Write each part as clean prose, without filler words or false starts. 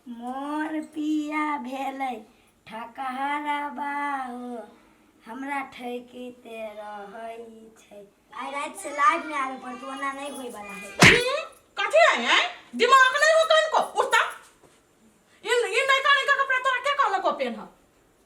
मोर पिया भेलै ठकहरबा हो, हमरा ठकिते रहै छै। आइ राति से लाइव में आबे पड़तौ, ओना नहीं होय वाला है। कथी है हैं? दिमाग नहीं हो कनको उठता इन इन नहीं काने का कपड़ा तोरा के कहलको पेन्ह?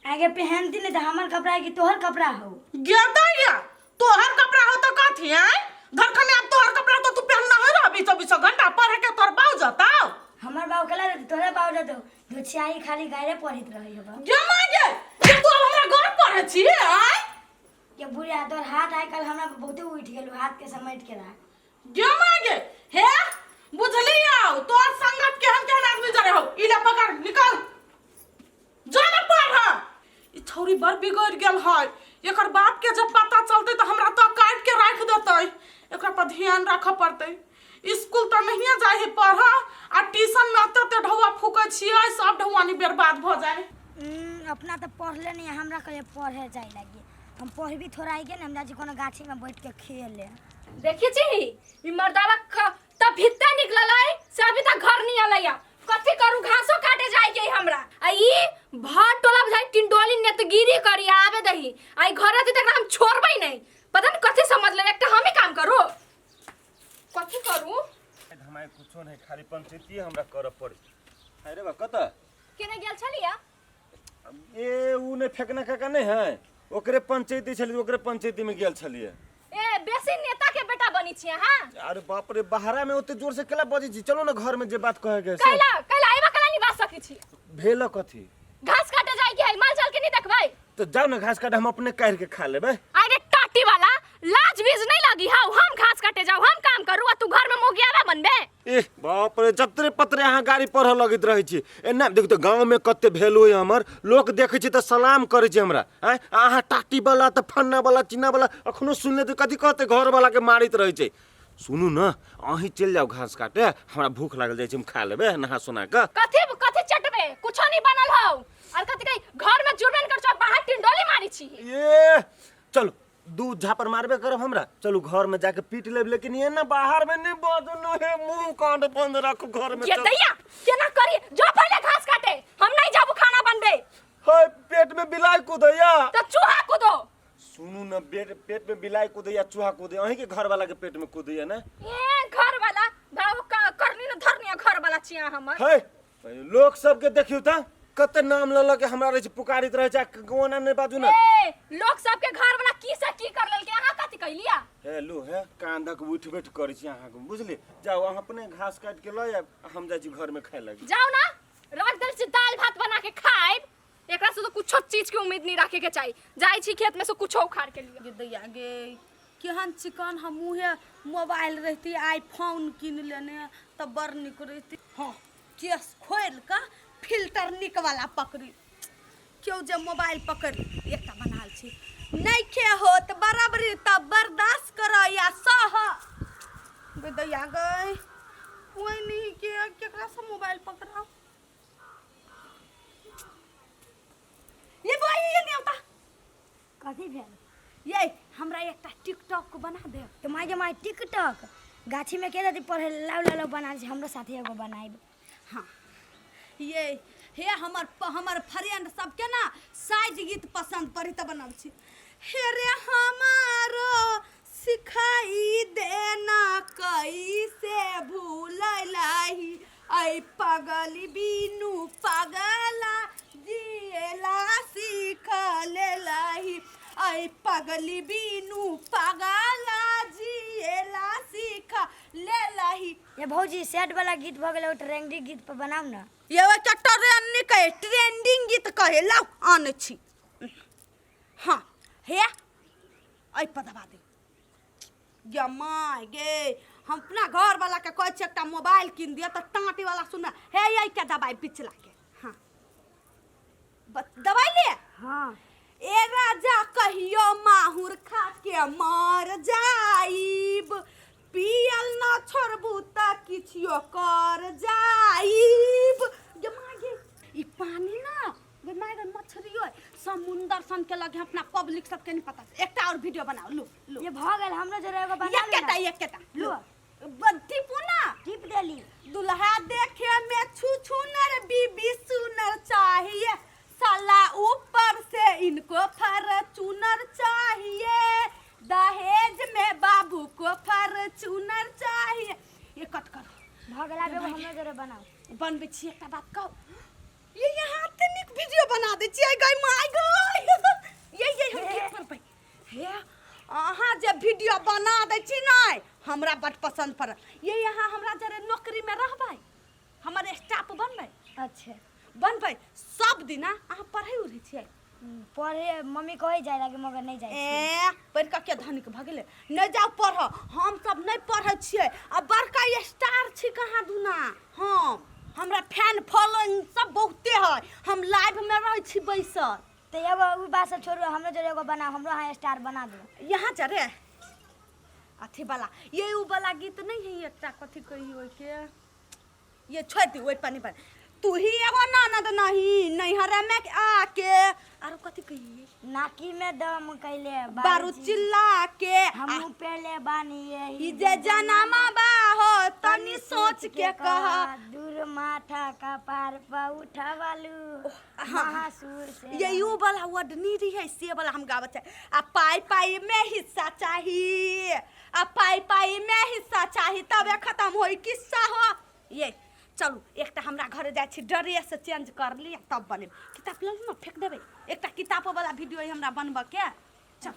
आगे पहनती नहीं तो हमर कपड़ा है कि तोहर कपड़ा हो? गेदा या तोहर कपड़ा हो तो कथी है घर खने? अब तोहर कपड़ा तो तू पहनना है रह 24 घंटा पढ़े के तोहर बाऊ जताओ। हमर बाऊ कला रहते, तोहरे बाऊ रहते धोछियाई खाली गायरे पढ़ित रही हो। जमा गे जे तू अब हमरा घर पढ़े छी आय। के बुढ़िया, तोहर हाथ आइ काल्हि हमरा बहुते उठि गेल, हाथ के समेट के राख। जमा गे हे बुझली आओ तोहर संगत केहन केहन आदमी जरे हो। ई ले पकड़ निकल जो ना पढ़। ई छौरी बड़ बिगड़ गेल है, एकर बाप के जब पता चलते तो हमरा तो काट के राख देते। एकरा पर ध्यान रखऽ पड़ते। स्कूल तो नहिए जाए है पढ़ आ ट्यूशन में अते अते ढौआ फूकै छियै, सब ढौआनी बर्बाद भऽ जाए। अपना तो पढ़ले नहीं, हमरा कहे पढ़े जाए लगी। हम पढ़ भी थोड़ा आई के ना, हम जाइ छी कोनो गाछी में बैठ के खेले। देखी छी ई मर्दावा तब भित्ते निकलल है से अभी तक घर नहीं अलैया। कथी करू, घासो काटे जाए के हमरा आ ई भर टोला बुझाई टिंडोली नेतगिरी करी आबे दही आ ई घर रहती तक हम छोड़बै नहीं। पता नहीं कथी समझ ले, एकटा हम ही काम करू, कथी करू? हमारे कुछो नहीं, खाली पंचायती हमरा करऽ पड़ी। अरे बा कत केने गेल छलिया? ए उ नहीं फेकना काका नहीं है, ओकरे पंचायती छली, ओकरे पंचायती में गेल छलिए। ए बेसी नेता के बेटा बनी छी हां? अरे बाप रे, बाहरा में ओते जोर से केला बजै छी? चलो ना घर में जे बात कहे के से। कैला कैला आइबा कैला नहीं बाज सकै छी? भेल कथी? घास काटे जाय के है, माल जाल के नहीं देखबै? तो जाओ ना घास काटे, हम अपने काट के खा लेबै। अरे टाटी वाला लाज बीज नहीं लगी हाउ? हम घास काटे जाओ, हम काम करू आ तू घर में मोगियावा बनबे? ए बाप रे, जतरे पतरे अहाँ गाड़ी पढ़ऽ लगैत रहै छी। एना देखू तऽ गाँवमे कते वैल्यू अइ हमर, लोक देखै छै तऽ सलाम करै छै हमरा। आँय अहाँ टाटी वाला तऽ फन्ना वाला चिन्ना वाला अखनो सुनि लेतै कथी कहतै, घर वाला के मारैत रहै छै। सुनू न, अहीं चलि जाउ घास काटे, हमरा भूख लागल जाइ छै, हम खा लेबै नहा सोना कऽ। कथी कथी चटबे? कुछो नहीं बनल हौ और कथी कही, घर में जुड़बे कर छौ, बाहर टिंडोली मारी छी। ए चलू, दू झापर मारबे करब हमरा, चलू घर में जाके पीट लेब, लेकिन ये ना बाहर में नहीं बाजू न हे, मुंह कान बंद रखू घर में। ये चल। दैया केना करी, जो पहले घास काटे, हम नहीं जाबू खाना बनबे। हे पेट में बिलाई कूदैया तो चूहा कूदो। सुनू न, पेट में बिलाई कूदैया चूहा कूदैया, अहीं के घर वाला के पेट में कूदैया ना? ए घर वाला भाव करनी न धरनी घर वाला छिया हमर। हे लोक सबके देखियौ त कते नाम ल ल के हमरा रहै छै, पुकारित रहै छै, आ कोना नहि बाजू ना। ए लोक सबके घर वाला की से की कर लेलके, अहाँ कथी कहलिया? हे लू हे कांधक उठ बैठ करै छी अहाँके, बुझली? जाउ अहाँ अपने घास काटि के लऽ आयब, हम जाइ छी घर में खाय लागी। जाओ ना, रख देल छी दाल भात बना के खाइब, एकरा से तो कुछो चीज के उम्मीद नहीं रखे के चाहिए। जाई छी खेत में से कुछो उखाड़ के लिए। गे दैया गे, केहन चिकन हम मुँहे मोबाइल रहती, आईफोन कीन लेने तऽ बड़ नीक रहती। हाँ केस खोलि कऽ फिल्टर नीक वाला पकड़ी, केओ जे मोबाइल पकड़ एकटा बनाल छी नइखे होत बराबरी तऽ बर्दाश्त कर या सह। गे दैया गे, कोई नहीं के केकरा से मोबाइल पकड़ाओ। ये बुआ ये नहीं होता। कथी भेल? ये हमरा एकटा टिकटॉक बना दे। तो माय के my TikTok गाछी में के जाती पढ़े, लाउ लाउ लाउ बना छै, हमरो साथे एगो बनाइब। हाँ ये हे हमर हमर फ्रेंड सबके ना साइज गीत पसंद पड़ी तऽ बनल छी। हे रे हमारो सिखाई देना कैसे भूलैलही ऐ पगली बिनु पगला जिएला सीख लेलही, ऐ पगली बिनु पगला जिएला सीख लेलही। ये भौजी सेट वाला गीत भऽ गेलै, ओ ट्रेंडिंग गीत पर बनाउ ना। ये ओहि ट्रेंड नहीं कहे, ट्रेंडिंग गीत कहे, लाउ आनै छी। हाँ हे एहि पर दबा दे। गे my गे, हम अपना घर वाला के कहै छियै एकटा मोबाइल कीन दिअ तऽ टाँटी वाला सुन हे एहि के दबाइ पिछला के। हाँ दबाइ ले। हाँ ए राजा कहियो माहुर खा के मर जाइब, पियल न छोड़बू तऽ किछियो कर जाइब। गे my गे, ई पानी ना गे my गे, मछरियो समुंदर सन के लगे अपना पब्लिक सबके नहीं पता। एकटा और वीडियो बनाओ, लू लू। ये भऽ गेल, हमरो जरा एगो बना एकेटा एकेटा लू। टिपू ना। टिप देली। दुल्हा देखे में छू छू नर बीबी। बनबै छी एकटा बात कहू ये यहाँ एते नीक वीडियो बना दै छियै गै माय गै ये हम गीत बनबै हे अहाँ जे वीडियो बना दै छी नहि हमरा बड पसंद पड़ल ये यहाँ हमरा जरे नौकरीमे रहबै हमर स्टाफ बनबै अच्छा बनबै सब दिना अहाँ पढ़ै उढ़ै छियै पढ़े मम्मी कहै जाय लागे मगर नहीं जाय ए पढ़ि कऽ के धनिक भऽ गेलै नहि जाउ पढ़ऽ हम सब नहि पढ़ै छियै आ बड़का स्टार छी कहाँ दुना हम हमरा फैन फॉलोइंग सब बहुते है हम लाइव में रहै छी बैसल तो एगो उ बात सब छोड़ू हमरो जोड़े एगो बना हमरो अहाँ स्टार बना दू यहाँ चढ़े अथी वाला ये उ वाला गीत नहीं है एकटा कथी कही ओहिके ये छोड़ दी ओहि पानी पर तू ही एगो ननद नहीं नैहर में आके आरो कथी कही नाकी में दम कैले बारू चिल्ला के हमू पहले बानी यही ई जे जनामा बा हो तनी सोच के कह दूर माथा कपार पर उठवलू महासूर से ये you वाला वर्ड नहीं रही है से वाला हम गावत है आ पाई पाई में हिस्सा चाहिए आ पाई पाई में हिस्सा चाही तबे खत्म होई किस्सा हो ये चलू एकटा हमरा घरे जाइ छी ड्रेस चेंज कर ली तब बनेब किताब ले ने फेंक देबै एकटा किताबो वाला वीडियो हमरा बनबऽ के चल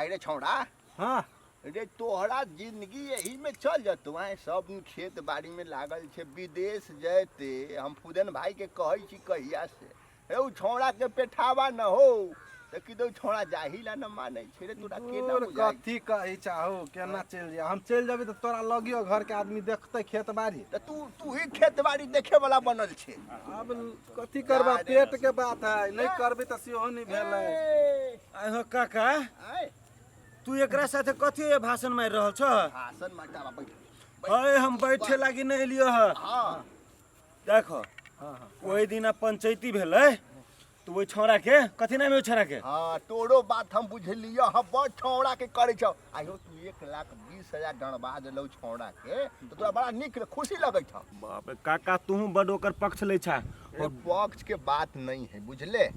अरे छौड़ा हाँ रे तोहरा जिंदगी यही में चल जतौ आए सब खेत बाड़ी में लागल छै विदेश जैते हम फुदन भाई के कहै छी कहिया से रे उ छौड़ा के पेठावा न हो तऽ कि दो छौड़ा जाही ला न मानै छै रे तोरा केना तोर बुझाइ कथी कहै चाहो केना चलि जाय हम चलि जेबै तऽ तोरा लगियो घर के आदमी देखतै खेत बाड़ी तऽ तू तू ही खेत बाड़ी देखे वाला बनल छै अब कथी करबा अरे पेट के बात है नहि करबै तऽ सेहो नहि भेलै ए, आइ हो काका आय तू एकरा साथे कथी भाषण मारि रहल छ भाषण माटा बैठ अरे हम बैठे लागी नहीं एलियो ह हाँ देखो हाँ हाँ ओहि दिना पंचायती भेलै तऽ ओहि छौड़ा के कथी नाम है ओहि छौड़ा के हाँ तोरो बात हम बुझलियो हम बड़ छौड़ा के करे छौ आयो तू 1,20,000 डरबा देलौ छौड़ा के तो तोरा बड़ा नीक खुशी लगै छौ बाप रे काका तू बड ओकर पक्ष लै छा ए, पक्ष के बात नहीं है बुझले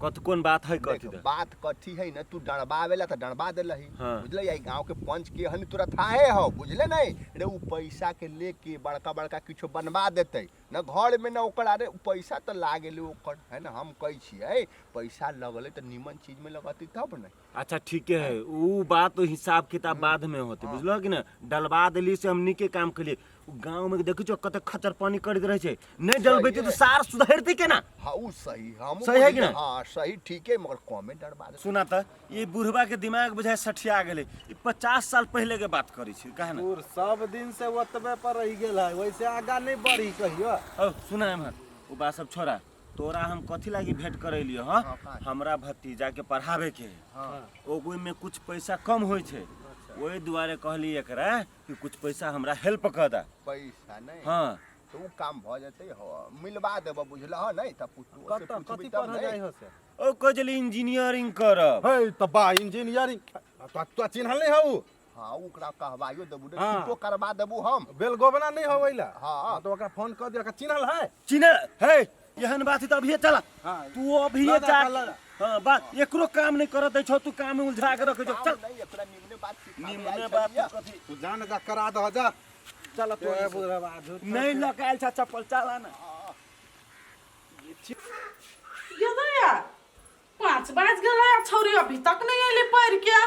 कथ कोन बात है कथी देख, तऽ बात कथी है ना तू डरबावेला तो डरबा देलही हाँ। बुझले यही गांव के पंच के हन तोरा थाहे हो बुझले नहीं रे उ पैसा के लेके बड़का बड़का किछो बनवा देते न घर में न ओकर अरे पैसा तो लागेले ओकर है ना हम कहै छियै पैसा लगले तो निमन चीज में लगती तब ने अच्छा ठीके है ऊ बात तो हिसाब किताब बाद में होते बुझलो कि ना डलवा देली से हम नीके काम केलिए उ गांव में देखै छो कते खचर पानी करैत रहै छै नहि डलबैते तऽ सार सुधरतै केना हाँ उ सही हम सही है कि ना? हाँ सही ठीक है मगर कमे डरबा दे सुना तऽ ई बुढ़वा के दिमाग बुझाय सठिया गेलै ई 50 साल पहले के बात करै छी काहे ना दूर सब दिन से ओतबे पर रहि गेल है वैसे आगा नहीं बढ़ी कहियो औ सुना एम्हर ओ बात सब छोड़ा तोरा हम कथी लागी भेंट करेलियो हँ हाँ, का? हमरा भतीजा के पढ़ावे के है हाँ ओहि में कुछ पैसा कम होइ छै ओहि दुआरे कहली एकरा कि कुछ पैसा हमरा हेल्प कऽ दे पैसा नहीं हाँ तो उ काम भऽ जेतै हो मिलवा देबऽ बुझलह नहीं तऽ पुतहु से कतऽ पुछबी कथी तब पढ़ नहीं जाइ हो से ओ कहै छली इंजीनियरिंग करब हे तऽ बा इंजीनियरिंग तो तो चिन्हल नहीं हौ हाँ ओकरा कहवाइयो देबू रे हाँ। छूटो करवा देबू हम बेलगोबना नहीं हो वैला हाँ। तो ओकरा फोन कर दिया चिन्हल है चिन्ह हे एहन बात है तऽ अभिये चला हाँ। तू अभिये लऽ जा, जा लऽ जा। हाँ बात एकरो काम नहीं करत दै छौ तू काम में उलझा के रखै छौ काम चल नहीं एकरा निमने बात सिखाबे निमने आयल बात छलियै। कथी तू जान जा करा दह जा चल तू ए बुढ़वा झूठ नहीं लऽ के आयल छा चप्पल चला ना ये दया 5 बाज गेलै आ छौरी अभी तक नहीं एलै पढ़ि के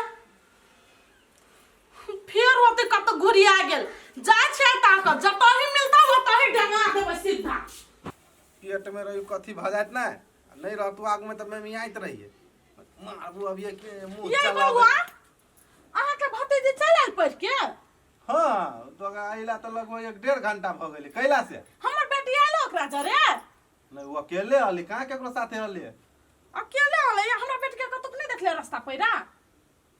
फेर ओते कतऽ घुरिया गेल जाइ छै ताकऽ जतऽ ही मिलता ओतऽ ही डंगा देबै सीधा पेट में रही कथी भऽ जायत ने नहीं रहतू आगू में तऽ मेमियाइत रहिए मारू अभी के मुंह ये चला बौआ अहाँके भतीजी चलि आयल पढ़ि के हाँ तो अइला तऽ लगभग एक डेढ़ घंटा भऽ गेलै कैला से हमर बेटी आयल ओकरा जरे नहीं वो अकेले हली कहाँ केकरो साथे हली अकेले हलै हमरा बेटी के कतौ नहि देखले रास्ता पैरा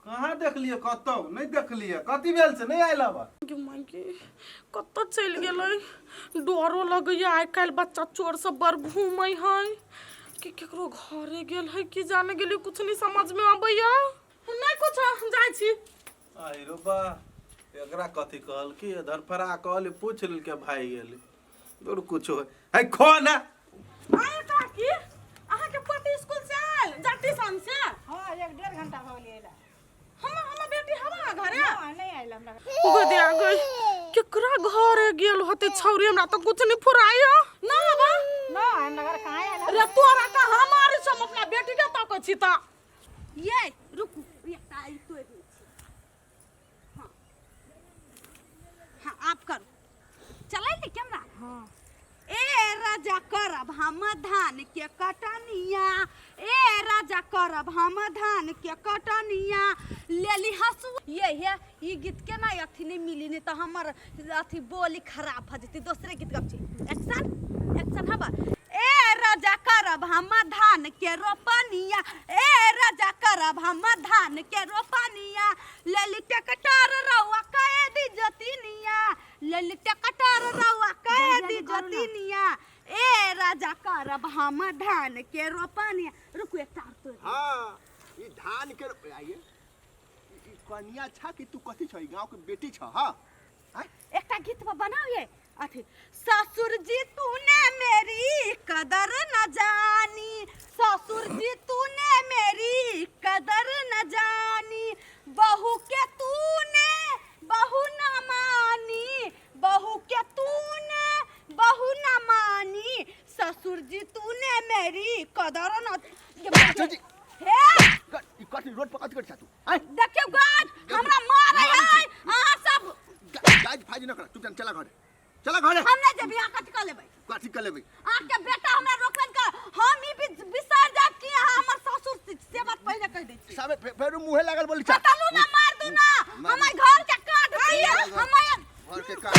कहाँ देखलिए कतौ नहीं देखलिए कथी भेल से नहीं आयल अब गे माय कतऽ चलि गेलै डरो लगैया आइ काल्हि बच्चा चोर सब बड़ घूमै है कि केकरो घरे गेल है कि जाने गेलियै कुछ नहीं समझ में अबैया नहि कुछ जाइ छी अरे बा एकरा कथी कहल कि धरफड़ा कहली पूछ लेलके भाई गेली दूर कुछ हो है खो ना आय काकी अहाँके पति स्कूल से आयल जा ट्यूशन से हाँ एक डेढ़ घंटा भऽ गेलै अयला हमर हमर बेटी हवा घरे हाँ, नहि आयल हमरा गोदिया गई केकरा घरे गेल होते छौरी हमरा तो कुछ नहीं फुरायो ना बा ना नगर कहाँ आयल रे तोरा का हमारे हम अपना बेटी के ताकै छी त ये रुकू एकटा ई तोड़ि लै छी। हाँ हाँ आप करू चलै ने कैमरा हाँ ए राजा करब हम धान के कटनिया ए राजा करब हम धान के कटनिया लेली हंसु ये हे ई गीत के ना अथी नहीं मिली नहीं तो हमर अथी बोली खराब भ जेतै दोसरे गीत गब छी एक्शन एक्शन हबा ए राजा करब हम धान के रोपनिया ए राजा करब हम धान के रोपनिया लेली ट्रैक्टर रउआ कए दी जोतिनिया लेली ट्रैक्टर रउआ कए दी जोतिनिया ए राजा करब हम धान के रोपनिया रुकू एकटा और तोड़ हाँ ई धान के आइए ई कनिया छा कि तू कथी छ ई गांव के बेटी छ हाँ आँय? एकटा गीत पर बनाओ ये अथी ससुर जी तूने मेरी कदर न जानी ससुर जी तूने मेरी कदर न जानी बहू के तूने बहू न मानी बहू के तूने बहू न मानी ससुर जी तूने मेरी कदर न ससुर जी। हे ई कथी रोड पर कथी करै छा तू आँय? देखियौ गाज हमरा मारै है अहाँ सब गाज फाज न कर चुपचाप चला घरे चला घरे हम नहीं जेबै अहाँ कथी कऽ लेबै कथी कर लेबै अहाँके बेटा हमरा रोकलनि कर हम ई बिसरि जायब कि अहाँ हमर ससुर छी, से बात पहिले कहि दै छी साबे फेर मुँहे लागल बोली छा चलू ना मार दू ना हमर घर के काट दिए हमर घर के काट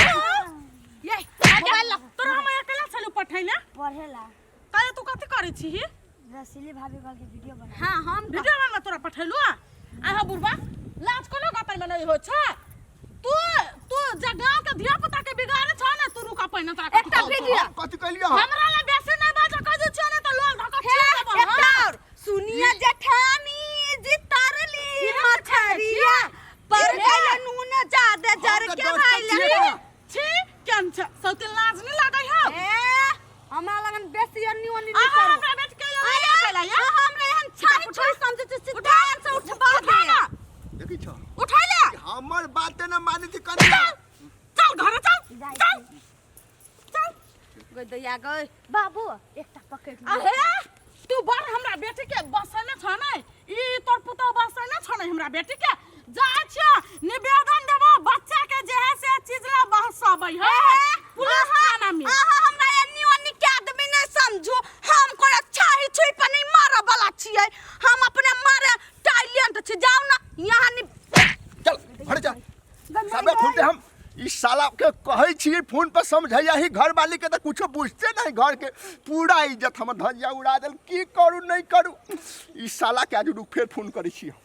ये मोबाइल ला तोरा हम अकेला छलु पठैले पढ़ेला काहे तू कथी करै छीही रसीली भाभी कहल के वीडियो बना हां हम वीडियो में तोरा पठैलु आ हो बुढ़बा लाज कोनो गपन में नहीं हो छ तू तू जे गांव के धिया पुता के बिगाड़े छ ने तू रुका पहिने तोरा एकटा वीडियो कथी कहलियो हम हमरा ला बेसी नहीं बाजो कह दे छ ने त लोल धक हे, छीन देबो एकटा और सुनिए जेठानी जी तरली मछरिया पर गइल नून जादे जर हम तऽ के डॉक्टर भाई छियै ने। छी केन छ सौते लाज नहीं लागै हो ए हमरा लगन बेसी अन्नी ओन्नी नहीं अहाँ करू हमरा बेट के अरे अरे अहाँ हमरा एहन छाई छुई समझै छी सिद्धांत से उठबा उठा दे ना देखी छ उठा ले हमर बात न माने थी कनिया चल घरे चल चल चल गई दैया गई बाबू एकटा पकड़ लिअ। अहे तू बड़ हमरा बेटी के बसैने छ ने ई तोर पुतोह बसैने छ ने हमरा बेटी के जा छ निवेदन देबो बच्चा के जे है से चीज ला बहसबै है पुलिस थाना में अहाँ हमरा एन्नी ओन्नी के आदमी नहीं समझू हम कोई अच्छा ही छुई पर नहीं मारे वाला छियै हम अपने मारे टैलेंट छी जाओ ना यहाँ नहीं चल घरे चल सबे खुद हम ई साला के कहै छी फोन पर समझैया ही घर वाली के तऽ कुछो बुझते नहीं घर के पूरा इज्जत हमर धजिया उड़ा देल की करू नहीं करू ई साला के आज रुक फेर फोन करै छी हम।